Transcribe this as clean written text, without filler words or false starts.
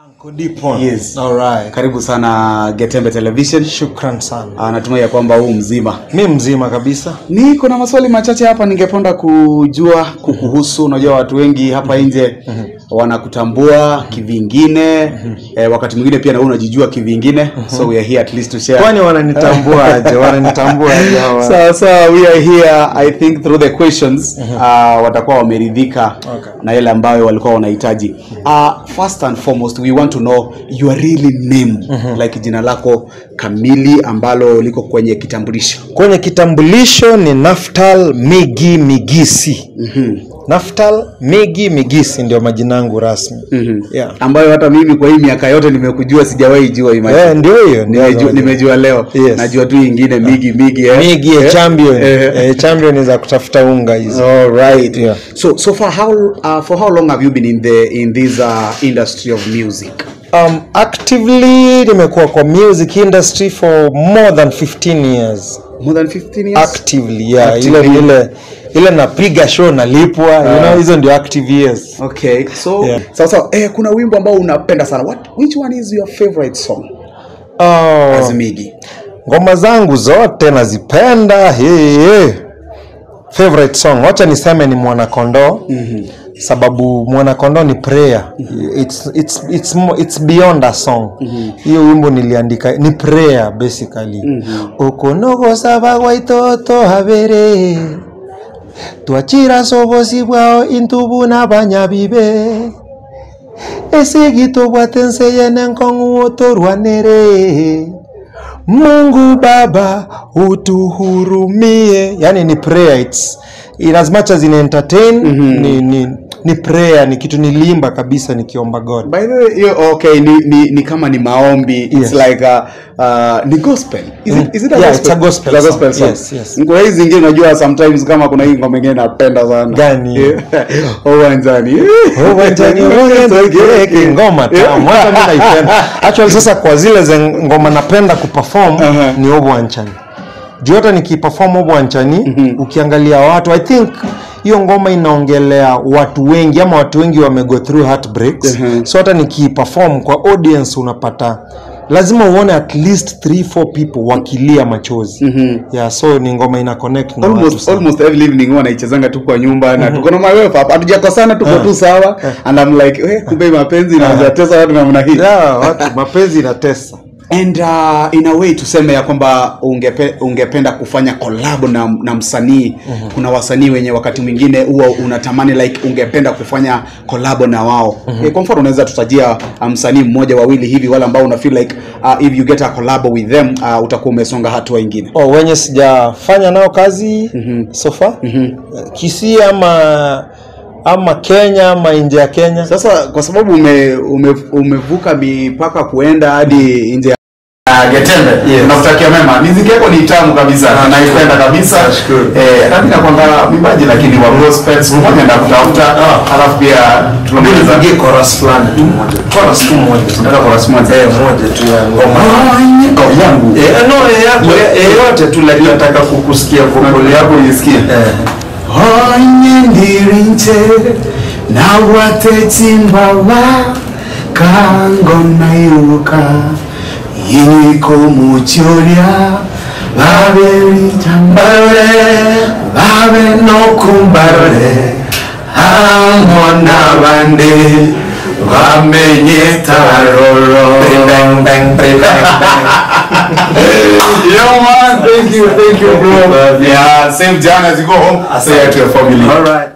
Uncle Deepon. Yes. All right. Karibu sana Getembe Television. Shukran sana. Natumai ya kwamba huu mzima. Mi mzima kabisa. Niko na maswali machache hapa ningependa kujua kukuhusu. Unajua watu wengi hapa nje wanakutambua kivingine. Wakati mwingine pia na wewe unajijua kivingine. So we are here at least to share. Kwani wananitambua aje? Wananitambua aje hawa? So we are here, I think through the questions watakuwa wameridhika na yale ambayo walikuwa wanahitaji. First and foremost, we want to know your real name. Like jina lako kamili ambalo liko kwenye kitambulisho. Kwenye kitambulisho ni Naftal Migi Migisi. Naftal Migi Migisi ndio majina yangu rasmi. Yeah. Ambayo hata mimi kwa hii miaka yote nimekujua sijawahi jua imagine. Ndio hiyo. Nimejua leo. Yes. Najua tu ingine Migi Migi. Migi champion. Champion za kutafuta unga hizo. All right. Yeah. So for how long have you been in this industry of music? Actively nimekuwa kwa music industry for more than 15 years. More than 15 years? Actively, yeah. Actively. Ile napiga show nalipwa, you know, hizo ndio active years. Okay. So yeah. So kuna wimbo ambao unapenda sana. Which one is your favorite song? As Migi. Ngoma zangu zote nazipenda. Hey. Favorite song, wacha niseme ni Mwanakondoo. Sababu Mwanakondoo ni prayer. It's beyond a song. Hiyo wimbo niliandika ni prayer basically. Okonogo sabagwa itoto habere twachira sobosi bwao intubu na banyabibe esigito bwatense yenenkong'u otorwanere Mungu Baba utuhurumie. Yani ni prayer. It's in as much as in entertain, ni prayer, ni kitu nilimba kabisa nikiomba God. By the way, okay, ni kama ni maombi. It's yes. Like a ni gospel. Is it a yeah, gospel? It's a gospel. It's a gospel song. Yes, yes. Kuna hizi zingine unajua sometimes kama kuna hii ngoma nyingine napenda sana. Gani? Owanjani. Owanjani. Ngoma tamu. Hata mimi naipenda. Actually sasa kwa zile ngoma napenda kuperform ni Owanjani. Juu hata nikiperform Owanjani, ukiangalia watu, I think hiyo ngoma inaongelea watu wengi ama watu wengi wame go through heartbreaks. So hata nikiperform kwa audience unapata lazima uone at least 3-4 people wakilia machozi. Yeah, so ni ngoma ina connect na watu. Almost every evening huwa naichezanga tu kwa nyumba na tuko na my wife hapa. Hatujakosana, tuko tu sawa. And I'm like, kumbe mapenzi inaweza tesa watu namna hii. Yeah, watu mapenzi inatesa. And in a way tuseme ya kwamba ungependa kufanya collab na msanii. Kuna wasanii wenye wakati mwingine huwa unatamani like ungependa kufanya collab na wao. Kwa mfano unaweza tutajia msanii mmoja wawili hivi wale ambao una feel like if you get a collab with them utakuwa umesonga hatua nyingine. Wenye sijafanya nao kazi so far. Kisii ama Kenya ama nje ya Kenya. Sasa kwa sababu umevuka mipaka kuenda hadi nje Getembe. Yes. Nakutakia mema. Muziki yako ni tamu kabisa. Naipenda kabisa. Nashukuru. Mimi nakwanga mwimbaji lakini wa gospel mmoja ndakutafuta. Alafu pia tunaongeza chorus fulani tu moja. Chorus tu moja. Tunataka chorus moja. Moja tu ya ngoma. Ngoma yangu. No yako yote tu lakini nataka kukusikia vocal yako isikie. Onye ndirinche na watechimbawa kango nairuka yiko muchoria babe ritambare babe no kumbare amona bande bamenye taroro bang bang bang bang. Yo man, thank you bro. Yeah, same journey as you go home. Say hi to your family. All right.